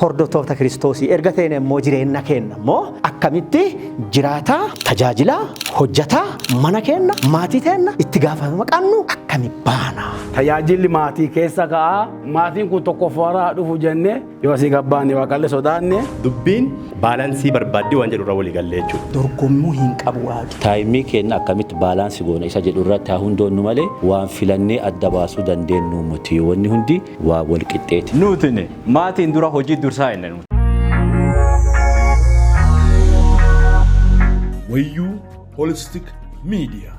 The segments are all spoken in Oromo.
Hordoftoota Kiristoosii erga ta'een immoo jireenya keenya immoo akkamitti jiraataa, tajaajilaa, hojjataa, mana keenya, maatii keenya itti gaafatama qabnu akkami baana? Tajaajilli maatii keessa ka'a. Maatiin kun tokkoffaarraa dhufu jenne yoo asii gabbaanne waaqallee sodaanne. Dubbiin balance barbaaddii waan jedhu irra walii gallee jechuudha. Dorgommuu hin qabu waaqi. Time keenya akkamitti balance goona isa jedhu irratti haa hundoonnu malee waan filannee adda baasuu dandeenyu miti. Wanni hundi waa wal qixxeeti. Nutin maatiin dura hojii dursaa hin nuti. Wayyuu Holistic Media.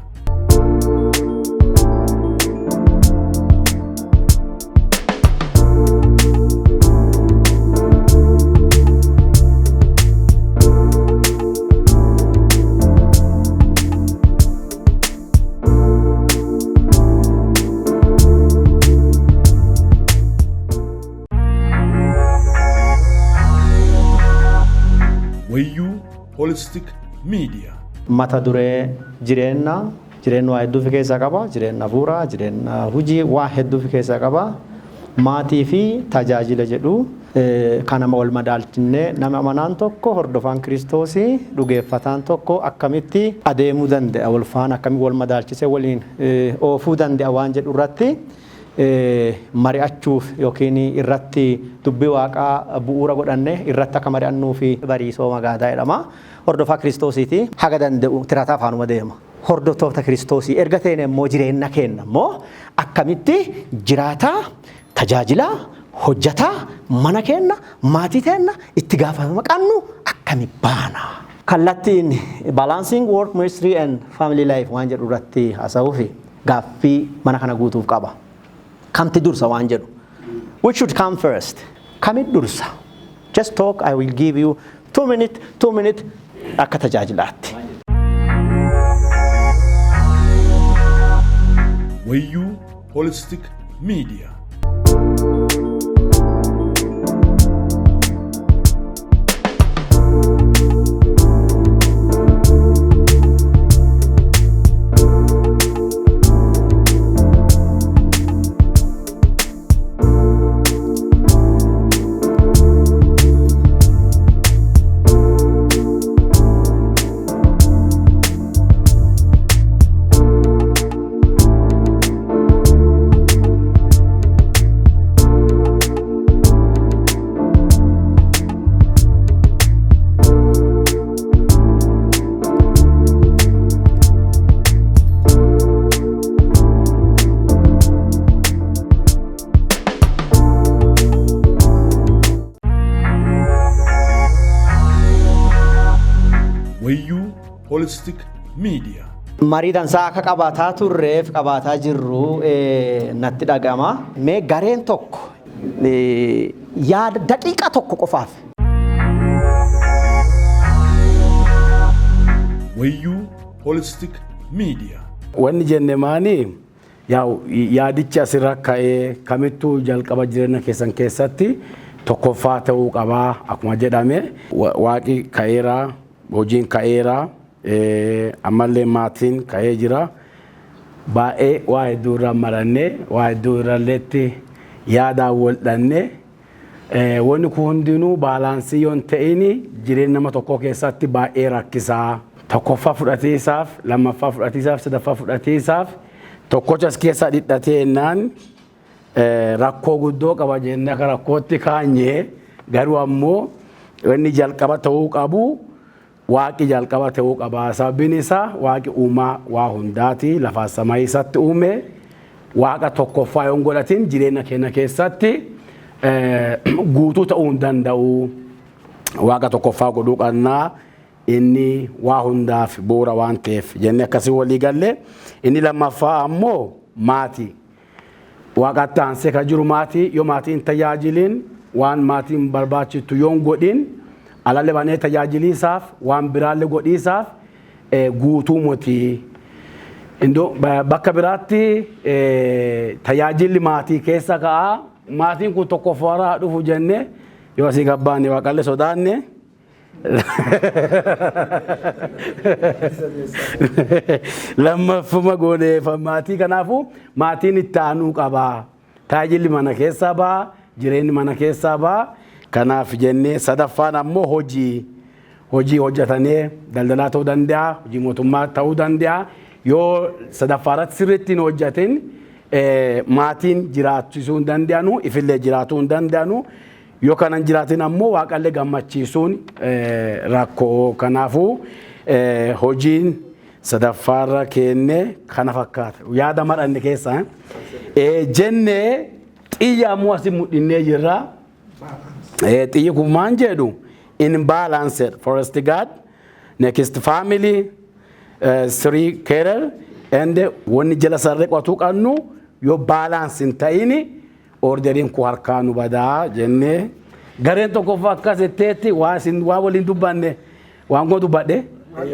Wayyuu Holistic Media. Mata duree jireenya, jireenya waa hedduu of keessaa qaba. Jireenya hafuuraa, jireenya hojii waa hedduu of keessaa qaba. Maatii fi tajaajila jedhu kanama wal madaalchinee nama amanaan tokko, hordofaan Kiristoosii, dhugeeffataan tokko akkamitti adeemuu danda'a, wal faana akkamitti wal madaalchisee waliin oofuu danda'a waan jedhu irratti mari'achuuf yookiin irratti dubbii waaqaa bu'uura godhanne irratti akka mari'annuu fi Bariisoo Magaadaa jedhama. Hordofaa Kiristoosiiti. Haga danda'u tirataa afaanuma deema. Hordoftoota Kiristoosii erga ta'een immoo jireenya keenya immoo akkamitti jiraataa, tajaajilaa, hojjataa, mana keenya, maatii keenya itti gaafatama qabnu akkami baana? Kallattiin balancing work, ministry and family life waan jedhu irratti haasa'uufi gaaffii mana kana guutuuf qaba. Kamti dursa waan jedhu. Which should come first? Kamit dursa? Just talk, I will give you 2 minute, 2 minute akka tajaajilaatti. Wayyuu Holistic Media. Wayyuu Holistic Media. Marii dansaa akka qabaataa turreef qabaataa jirru natti dhagama. Mee gareen tokko yaada daqiiqaa tokko qofaaf. Wayyuu Holistic Media. Wanni jenne maani, yaa'u yaadichi asirra ka'ee kamittuu jalqaba jireenya keessan keessatti tokkoffaa ta'uu qabaa akkuma jedhame, waaqi ka'eera, hojiin ka'eera, ammallee maatiin ka'ee jira. Baay'ee waa hedduu irraa marannee, waa hedduu irralleetti yaadaan wal dhannee, wanni kun hundinuu balance yoo hin ta'in jireenya nama tokkoo keessatti baay'ee rakkisaa. Tokkoffaa fudhatiisaaf, lammaffaa fudhatiisaaf, sadaffaa fudhatiisaaf tokkocha as keessaa dhidhatee jennaan rakkoo guddoo qaba jennee akka rakkootti kaanye. Garuu ammoo inni jalqaba ta'uu qabu waaqi jalqaba ta'uu qaba. Sababiin isaa waaqi uumaa waa hundaati, lafaa samii isatti uume. Waaqa tokkoffaa yoo hin godhatin jireenya keenya keessatti guutuu ta'uu hin danda'u. Waaqa tokkoffaa godhuu qabnaa. Inni waa hundaaf bu'uura waan ta'eef jennee akkasii walii galle. Inni lammaffaa ammoo maatii. Waaqatti aansee kan jiru maatii. Yoo maatiin tajaajiliin, waan maatiin barbaachiftu yoo hin godhin, alallee banee tajaajiliisaaf waan biraallee godhiisaaf guutuu miti. Iddoo bakka biraatti tajaajilli maatii keessa ka'a. Maatiin kun tokkoffaarraa dhufu jenne yoo asii gabbaanne waaqallee sodaanne. Lammaffuma gooneef maatii, kanaafuu maatiin itti aanuu qaba. Tajaajilli mana keessaa ba'a, jireenyi mana keessaa ba'a. Kanaaf jennee sadaffaan ammoo hojii hojjetanii daldalaa ta'uu danda'a, hojii mootummaa ta'uu danda'a. Yoo sadaffaa irratti sirriitti hin hojjetin, maatiin jiraachisuu hin danda'anu, ifillee jiraatuu hin danda'anu. Yoo kanan jiraatin ammoo waaqallee gammachiisuun rakkoo. Kanaafuu hojiin sadaffaarra kenne kana fakkaata. Yaada maranne keessa jennee xiyya ammoo asii mudhinnee jirra. Xiyyi kun maan jedhu? In balanced first God, next family, three career, and wanni jala sarree qotuu qabnu yoo balance hin ta'ini orderiin kun harkaa nu badaa jennee gareen tokkoffaa akkas jetteetti. Waa isin waa waliin dubbanne, waan koo dubbadhe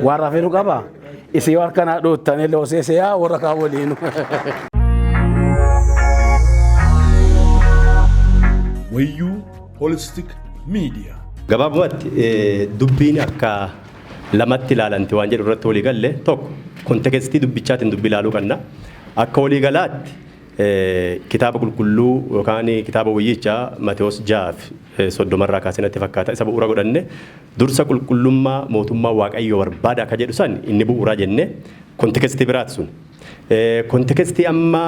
waan rafee nu qaba. Isin yoo harka naa dhoottanii loosee yaa warra kaan waliin. Wayyuu Holistic Media. Gabaabumatti dubbiin akka lamatti ilaalanti waan jedhu irratti walii galle. Tokko, contextii dubbichaatiin dubbii ilaaluu qabna. Akka walii galaatti kitaaba qulqulluu yookaan kitaaba wayyichaa Matewoos 6:30rraa kaasee natti fakkaata, isa bu'uura godhanne, dursa qulqullummaa mootummaa Waaqayyoo barbaada akka jedhu san inni bu'uuraa jenne, contextii biraati sun. Contextii amma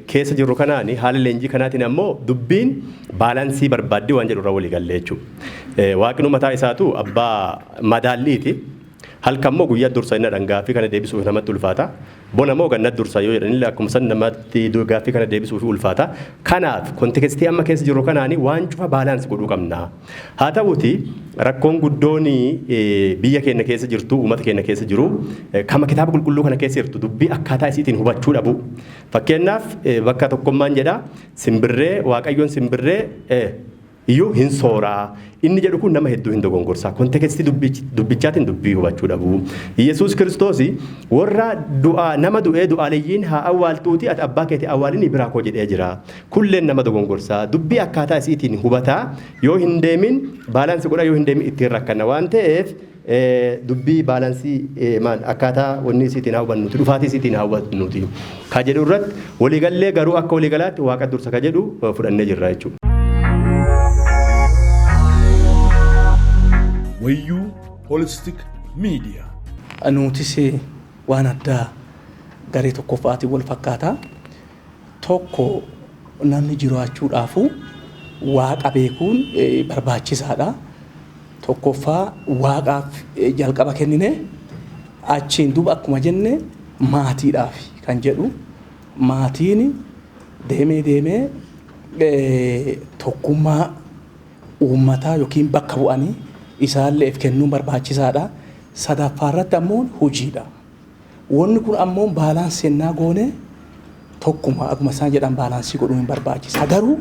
keessa jirru kanaan, haala leenjii kanaatiin ammoo dubbiin balancii barbaaddi waan jedhu irra walii galle jechuudha. Waaqni mataa isaatu abbaa madaalliiti. Halkan immoo guyyaa dursa inni gaaffii kana deebisuuf namatti ulfaata. Bona moo gannatti dursa yoo jedhanillee akkuma san namatti gaaffii kana deebisuuf ulfaata. Kanaaf contextii amma keessa jirru kanaani waan cufa balance godhuu qabna. Haa ta'uti, rakkoon guddoon biyya keenya keessa jirtu, uummata keenya keessa jiru, kama kitaaba qulqulluu kana keessa jirtu dubbii akkaataa isiitiin hubachuu dhabu. Fakkeenyaaf, bakka tokkummaan jedha, simbirree Waaqayyoon simbirree iyyuu hin sooraa. Inni jedhu kun nama hedduu hin dogongorsaa. Contextii dubbichaatiin dubbii hubachuu dhabu. Yesuus Kiristoos warra du'aa, nama du'ee du'aaleyyiin haa awwaaltuuti, ati abbaa keetii awwaalinii biraa koo jedhee jira. Kulleen nama dogongorsaa. Dubbii akkaataa isiitiin hubataa yoo hin deemin, balance godha yoo hin deemin, ittiin rakkanna waan ta'eef, dubbii balancii maal akkaataa wanni isiitiin haa hubannuti, dhufaatii isiitiin haa hubannuti ka jedhu irratti waliigallee, garuu akka waliigalaatti Waaqa dursa ka jedhu fudhannee jirra jechuudha. Wayyuu Holistic Media. Nutis waan addaa garee tokkoffaatiin wal fakkaata. Tokko, namni jiraachuudhaafu Waaqa beekuun barbaachisaadha. Tokkoffaa Waaqaaf jalqaba kennine, achiin duuba akkuma jenne maatiidhaaf kan jedhu, maatiin deemee deemee tokkummaa uummataa yookiin bakka bu'anii isaalleef kennuun barbaachisaadha. Sadaffaa irratti ammoo hojiidha. Wanni kun ammoo balance ennaa goone tokkuma, akkuma isaan jedhan balancii godhuun hin barbaachisa. Garuu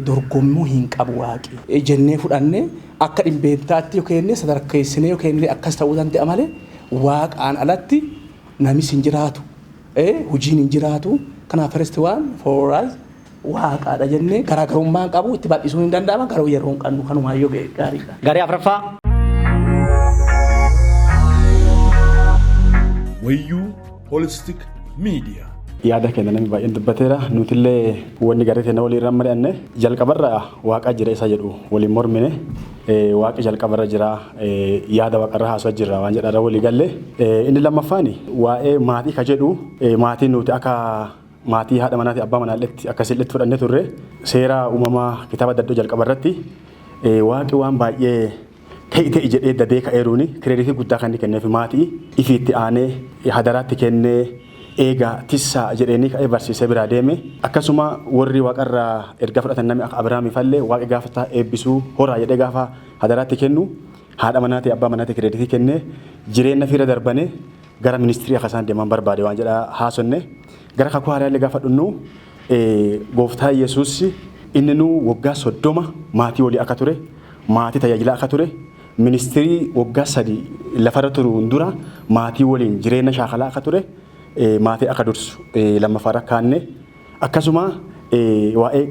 dorgommuu hin qabu Waaqi. Jennee fudhanne, akka dhibbeentaatti yoo kenne, sadarkeessinee yoo kenne, akkas ta'uu danda'a malee Waaqaan alatti namis hin jiraatu. Hojiin hin jiraatu. Kanaaf first one for us Waaqaadha jennee garaagarummaa hin qabu, itti bal'isuun hin danda'ama, garuu yeroo hin qabnu, kanumaayyuu gaariidha. Garee afuraffaa. Wayyuu Holistic Media. Yaada keenya namni baay'een dubbateera. Nutillee wanni garee keenya waliin irra mari'anne, jalqabarra Waaqa jira isa jedhu waliin mormine. Waaqi jalqabarra jira, yaada Waaqarra haasawaa jirra waan jedharra walii galle. Inni lammaffaan waa'ee maatii ka jedhu, maatiin nuti akka maatii haadha manaa fi abbaa manaa akkasii fudhannee turre. Seera uumamaa kitaaba adda addaa jalqaba irratti Waaqi waan baay'ee ta'e ta'e jedhee dadee ka'eeruuni creditii guddaa kan inni kenneef maatii ifiitti aanee hadaraatti kennee, eegaa tissaa jedheenii ka'ee barsiisee biraa deeme. Akkasuma warri Waaqarraa ergaa fudhatan, namni akka Abiraamii fallee, Waaqi gaafa eebbisuu horaa jedhee gaafa hadaraatti kennu haadha manaatii abbaa manaatii creditii kennee jireenya fiira darbane gara ministry akka isaan deeman barbaade waan jedha haasonne. Gara kakuu haaraallee gaafa dhunnu, Gooftaa Yesuus inni nu waggaa 30 maatii walii akka ture, maatii tajaajilaa akka ture, ministry waggaa 3 lafarra turuun dura maatii waliin jireenya shaakalaa akka ture, maatii akka dursu lammaffaarra kaanne. Akkasuma waa'ee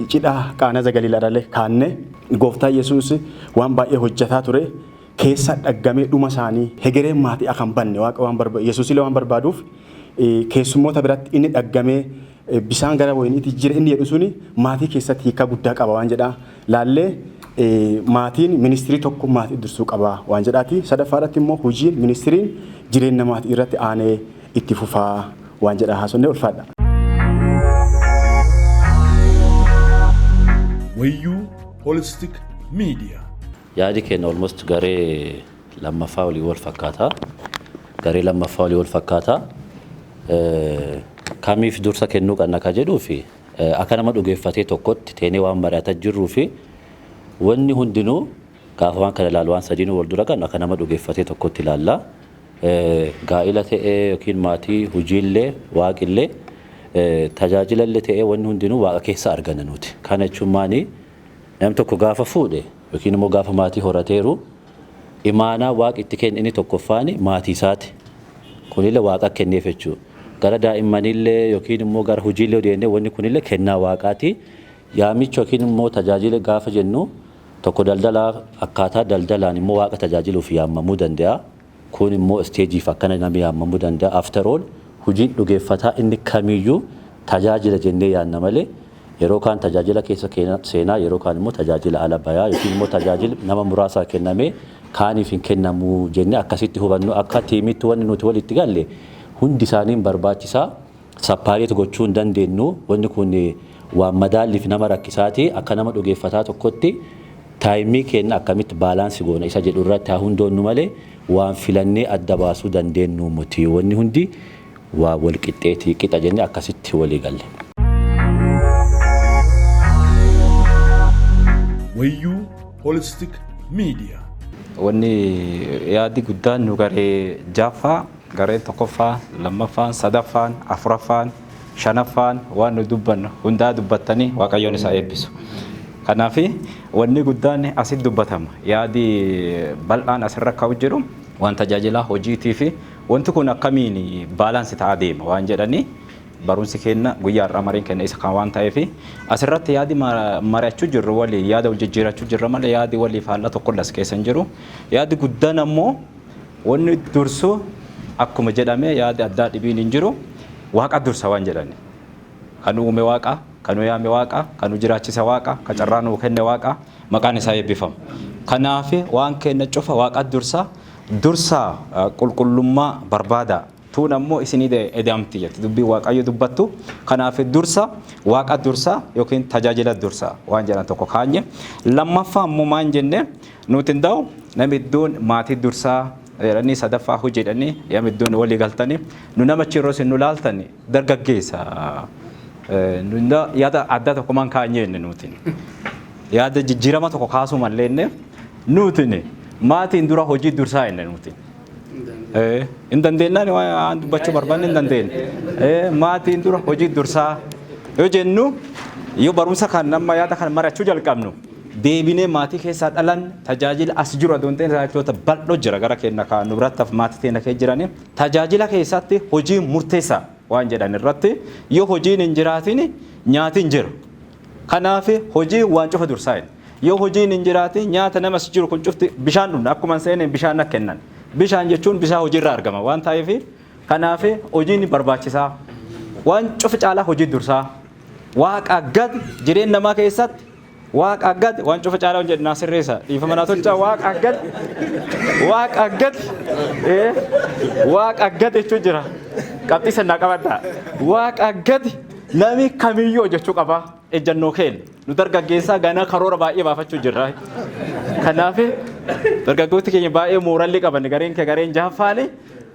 cidhaa Qaanaa Zagaliilaadhaallee kaanne, Gooftaa Yesuus waan baay'ee hojjetaa ture keessa dhaggamee dhuma isaanii hegereen maatii akka hin banne Waaqa waan barbaadu, Yesuusillee waan barbaaduuf keessummoota biratti inni dhaggamee. Bishaan gara wayiniitti jira inni jedhu suni maatii keessatti hiika guddaa qaba waan jedhaa laallee, maatiin ministry tokko maatii dursuu qaba waan jedhaati. Sadaffaadhaatti immoo hojiin ministryn jireenya maatii irratti aanee itti fufaa waan jedhaa haasofnee, ulfaadha. Wayyuu Holistic Media. Yaadi keenya almost garee lammaffaa walii wal fakkaata. Garee lammaffaa walii wal fakkaata. Kamiif dursa kennuu qabna ka jedhuu fi akka nama dhugeeffatee tokkotti teenee waan mari'ataa jirruu fi wanni hundinuu gaafa waan kana ilaalu waan sadiinuu wal dura qabnu akka nama dhugeeffatee tokkotti ilaalla. Gaa'ila ta'ee yookiin maatii, hojiillee, waaqillee, tajaajilallee ta'ee wanni hundinuu waaqa keessa arganna nuti. Kana jechuun maani? Namni tokko gaafa fuudhe yookiin immoo gaafa maatii horateeru imaanaa waaqi itti kenne inni tokkoffaani maatii isaati. Kunillee waaqa kenneef jechuudha. Gara daa'immaniillee yookiin immoo gara hojiillee deemnee wanni kunillee kennaa waaqaati. Yaamicha yookiin immoo tajaajila gaafa jennu tokko daldalaa akkaataa daldalaan immoo waaqa tajaajiluuf yaamamuu danda'a. Kun immoo stageiif akkana namni yaamamuu danda'a. After all, hojiin dhugeeffataa inni kamiyyuu tajaajila jennee yaadna malee yeroo kaan tajaajila keessa seenaa, yeroo kaan immoo tajaajila ala bayaa yookiin immoo tajaajila nama muraasaa kennamee kaaniif hin kennamu jennee akkasitti hubannu. Akka teamitti wanni nuti walitti galle hundi isaaniin barbaachisaa, separate gochuu hin dandeenyu. Wanni kun waan madaalliif nama rakkisaati. Akka nama dhugeeffataa tokkotti time keenya akkamitti balance goona isa jedhu irratti haa hundoonnu malee waan filannee adda baasuu dandeenyu miti. Wanni hundi waa wal qixxeetii qixa jennee akkasitti walii galle. Wayyuu Holistic Media. Wanni yaadi guddaan nu garee jaaffaa, garee tokkoffaa, lammaffaan, sadaffaan, afuraffaan, shanaffaan waan nu dubbannu hundaa dubbattanii Waaqayyoon isaa eebbisu. Kanaaf wanni guddaan asitti dubbatama. Yaadi bal'aan asirra ka'u jiru waan tajaajilaa hojiitii fi wanti kun akkamiin balance ta'aa deema waan jedhanii barumsi kenna guyyaa har'aa mariin kenna isa kan waan ta'eef asirratti yaadi mari'achuu jirru walii yaada wal jijjiirachuu jirra malee yaadi walii faallaa tokko las keessa hin jiru. Yaadi guddaan ammoo wanni dursu akkuma jedhame yaadi addaa dhibiin hin jiru, waaqa dursa waan jedhani. Kan uume waaqa, kan nu yaame waaqa, kan nu jiraachise waaqa, kan carraa nuu kenne waaqa, maqaan isaa eebbifama. Kanaaf waan kenna cufa waaqa dursa, dursa qulqullummaa barbaada. Tuun ammoo isinii edamti jetti dubbii waaqayyo dubbattu. Kanaaf dursa waaqa dursa yookiin tajaajila dursa waan jedhan tokko kaanye. Lammaffaa ammoo maan jenne nuti hin ta'u namni iddoon maatii dursaa jedhanii, sadaffaa hojii jedhanii nama iddoon walii galtanii nu nama achi yeroo isin nu laaltani dargaggeessa. Yaada addaa tokko maan kaanye jenne nuti. Yaada jijjiirama tokko kaasuu mallee jenne nuti maatiin dura hojii dursaa jenne nuti. Hin dandeenyaan waan dubbachuu barbaanne hin dandeenye. Maatiin dura hojii dursaa yoo jennu, yoo barumsa kan nama yaada kan mari'achuu jalqabnu deebinee maatii keessaa dhalan tajaajila as jiru adoon ta'in tajaajiloota bal'oo jira gara keenya kan nu biratti maatii teenya keessa jiranii tajaajila keessatti hojii murteessaa waan jedhan irratti yoo hojiin hin jiraatin nyaatiin jiru. Kanaaf hojii waan cufa dursaa hin. Yoo hojiin hin jiraatin nyaata namas jiru kun cufti bishaan dhugna, akkuma seeneen bishaan akka kennan. Bishaan jechuun bishaan hojiirraa argama waan ta'eef kanaaf hojiin barbaachisaa. Waan cufa caalaa hojii dursaa. Waaqa gad jireenya namaa keessatti waaqa gad waan cufa caalaa jedhu naa sirreessa, dhiifama naa tolchaa. Waaqa gad, waaqa gad, waaqa gad jechuun jira, qabxii sannaa qabadhaa. Waaqa gad namni kamiyyuu hojjechuu qaba. Ejjannoo keenya nu dargaggeessaa ganaa karoora baay'ee baafachuu jirra. Kanaaf dargaggooti keenya baay'ee mooralli qaban gareen kee gareen jahaffaani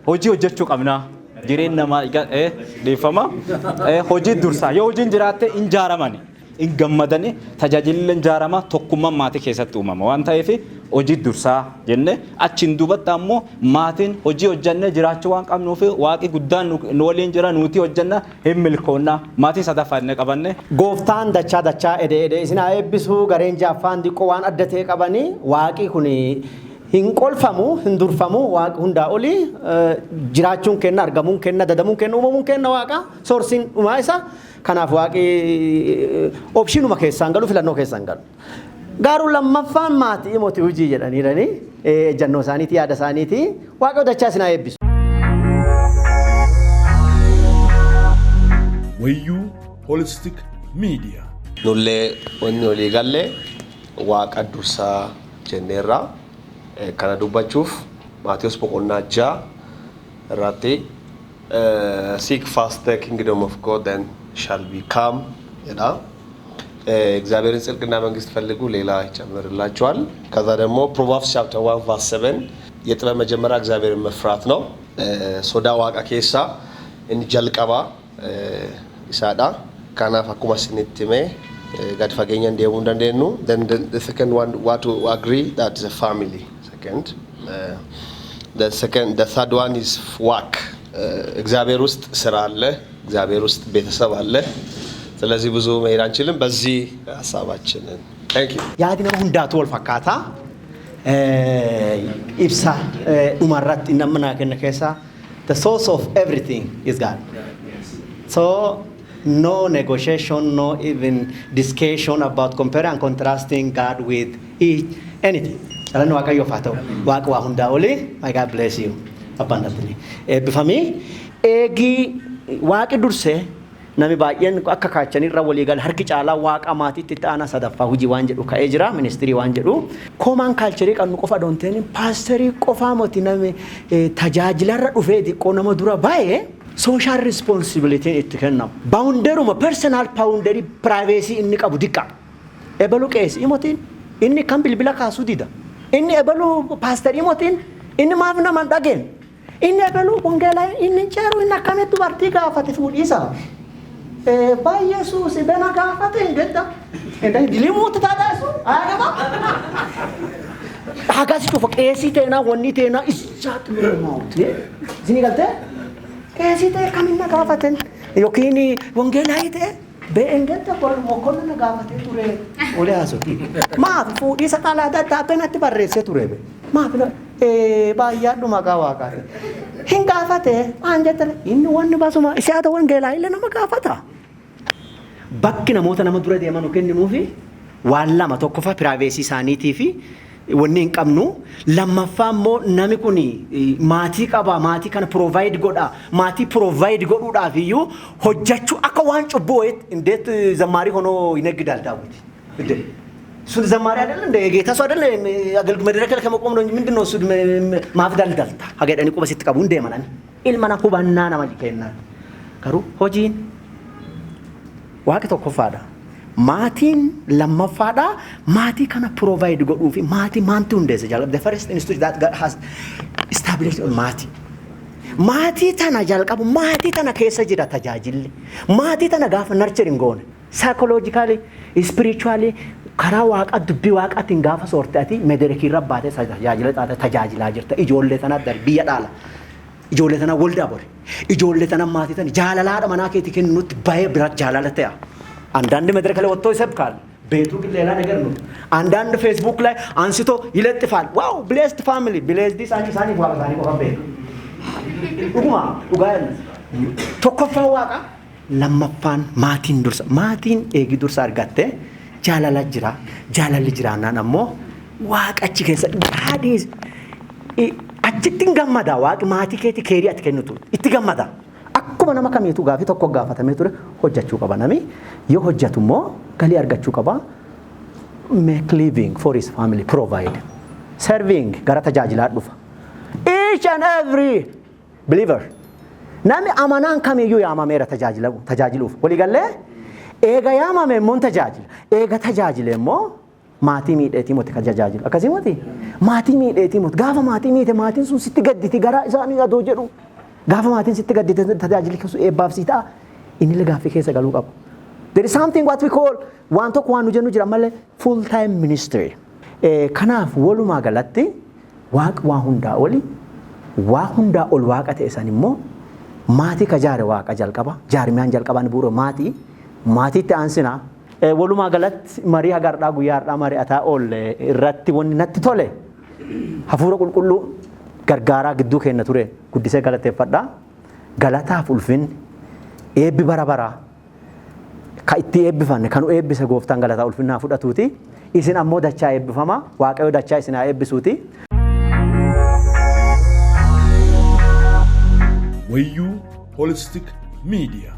hojii hojjechuu qabna. Jireenya namaa dhiifama hojii dursaa. Yoo hojiin jiraatte hin jaaramani, hin gammadani, tajaajilli hin jaarama, tokkummaan maatii keessatti uumama waan ta'eef hojii dursaa jenne. Achiin duubatti ammoo maatiin hojii hojjannee jiraachuu waan qabnuuf waaqi guddaan nu waliin jira, nuti hojjanna hin milkoonna, maatiin sadaffaa inni qabanne. Gooftaan dachaa dachaa edee edee isin haa eebbisuu. Gareen jaaffaan xiqqoo waan adda ta'e qabanii, waaqi kun hin qolfamu, hin durfamu. Waaqi hundaa olii jiraachuun kenna, argamuun kenna, dadamuun kenna, uumamuun kenna, waaqa sourceiin dhumaa isa. Kanaaf waaqi optionuma keessaan galu, filannoo keessaan galu. Garuu lammaffaan maatii mootii hojii jedhaniiranii ejjannoo isaaniiti, yaada isaaniiti. Waaqa dachaa isin haa eebbisu. Wayyuu. Holistic Media. Nullee wanni walii galle Waaqa dursaa jenneerra. Kana dubbachuuf Maatiyus boqonnaa 6 irratti "Seek first the kingdom of God, then shall become" jedha. እግዚአብሔርን ጽድቅና መንግስት ፈልጉ፣ ሌላ ይጨምርላችኋል። ከዛ ደግሞ Proverbs chapter 1 verse 7 የጥበብ መጀመሪያ እግዚአብሔርን መፍራት ነው። Sodaa Waaqa keessaa inni jalqabaa isaadha. Kanaaf akkuma isinitti hime gad fageenyaan deemuu hin dandeenyu. Then the second one, what to agree, that is a family. Second. The third one is work. እግዚአብሔር ውስጥ ስራ አለ። እግዚአብሔር ውስጥ ቤተሰብ አለ። ስለዚህ ብዙ መሄድ አንችልም። በዚህ ሀሳባችንን thank you. Yaadi nama hundaatu wal fakkaata. Ibsa dhumarratti namni naa kenna keessaa, the source of everything is God. So no negotiation, no even discussion about comparing and contrasting God with each anything. Galanni Waaqayyoof haa ta'u. Waaqa waa hundaa olii, my God bless you abundantly. Eebbifamii eegii Waaqi dursee namni baay'een akka kaachanirra walii gala, harki caalaa Waaqa maatiitti itti aanaa, sadaffaa hojii waan jedhu ka'ee jira, ministry waan jedhu. Common culture qabnu qofa doonteen paasterii qofaa moti, namni tajaajilarra dhufee xiqqoo nama dura baay'ee social responsibilityn itti kennamu. Boundaryuma personal boundary, privacy inni qabu diqqa. Ebalu qeesii motiin inni kan bilbila kaasuu dida. Inni ebalu paasterii motiin inni maaf nama hin dhageen. Inni ebalu wangeelaa inni ceeru, inni akkamitti dubartii gaafate fuudhiisa. Baay'ee suusi bena gaafate hin gedda. Dilimuutti taataa sun ayagaba. Hagas cufa qeesii teenaa wanni teenaa isaatti mirmaa'uti. Isinii galtee? Qeesii ta'e kamin na gaafaten yookiin wangeelaa ta'e be'een gadda mokkonna na gaafatee ture olee haasoti. Maaf fuudhiisa qalaa daddaabee natti barreessee ture be. Maaf baay'aadhu maqaa Waaqaati. Hin gaafate waan jettan inni wanni basuma isi'aata wangeelaa illee nama gaafata. Bakki namoota nama dura deeman kenninuufi waan lama: tokkoffaa privacy isaaniitii fi wanni hin qabnu, lammaffaa immoo nami kun maatii qaba, maatii kana provide godha. Maatii provide godhuudhaaf iyyuu hojjechuu akka waan cubbuu wayiitti እንዴት ዘማሪ ሆኖ ይነግዳል ዳዊት እንዴ? እሱን ዘማሪ አይደለ እንደ የጌታ ሰው አይደለ? አገልግሎት መድረክ ላይ ከመቆም ነው እንጂ ምንድን ነው እሱ maaf daldalta haga jedhanii quba sitti qabu hin deeman. Ilma na hubannaa nama kennan garuu hojiin Waaqi tokkoffaadha. Maatiin lammaffaadha. Maatii kana provide godhuu fi maatii maanti hundeesse jalqaba. The first institution that God has established on maatii. Maatii tana jalqabu, maatii tana keessa jira tajaajilli. Maatii tana gaafa nurture hin goone. Psychologically, spiritually, karaa Waaqa dubbii Waaqaatiin gaafa soorte ati mederekiirra baatee tajaajila taate tajaajilaa jirta. Ijoollee tana biyya dhaala. Ijoollee tana waldaa bore. Ijoollee tana maatii tana jaalalaadha manaa keetii kennutti bahee bira jaalala ta'a. አንዳንድ መድረክ ላይ ወጥቶ ይሰብካል። ቤቱ ግን ሌላ ነገር ነው። አንዳንድ ፌስቡክ ላይ አንስቶ ይለጥፋል። Wow, blessed family, blessed isaanii isaanii Waaqa isaanii qofa beeku. Dhuguma dhugaa tokkoffaan Waaqa, lammaffaan maatiin dursa. Maatiin eegi dursa argatte jaalala jira. Jaalalli jiraannaan ammoo Waaqa achi keessa gaadhiis achitti hin gammada. Waaqi maatii keetii care ati kennitu itti gammada. Akkuma nama kamiitu gaafii tokko gaafatamee ture, hojjechuu qaba nami. Yoo hojjetu immoo galii argachuu qaba. Make living for his family, provide. Serving gara tajaajilaa dhufa. Each and every believer. Namni amanaan kamiyyuu yaamameera tajaajiluuf. Waliigallee eega yaamame immoo tajaajila. Eega tajaajile immoo maatii miidheetii moti kan tajaajilu. Akkasii moti? Maatii miidheetii moti. Gaafa maatii miite maatiin sun sitti gadditi garaa isaanii adoo jedhu. Gaafa maatiin sitti gaddite tajaajilli sun eebbaaf sii ta'a. Inni gaaffii keessa galuu qaba. There is something what we call waan tokko waan nu jennu jira malee, full time ministry. Kanaaf walumaa galatti Waaqa waa hundaa oli, waa hundaa ol Waaqa ta'e san immoo maatii ka jaare Waaqa jalqaba, jaarmiyaan jalqabaan bu'uura maatii, maatiitti aansina. Walumaa galatti marii hagardaa guyyaa har'aa mari'ataa oolle irratti wanni natti tole hafuura qulqulluu gargaaraa gidduu keenya ture guddisee galateeffadha. Galataaf ulfinni eebbi bara baraa ka itti eebbifanne kan nu eebbise Gooftaan galataa ulfinnaa fudhatuuti. Isin ammoo dachaa eebbifama. Waaqayyo dachaa isin haa eebbisuuti. Wayyuu Holistic Media.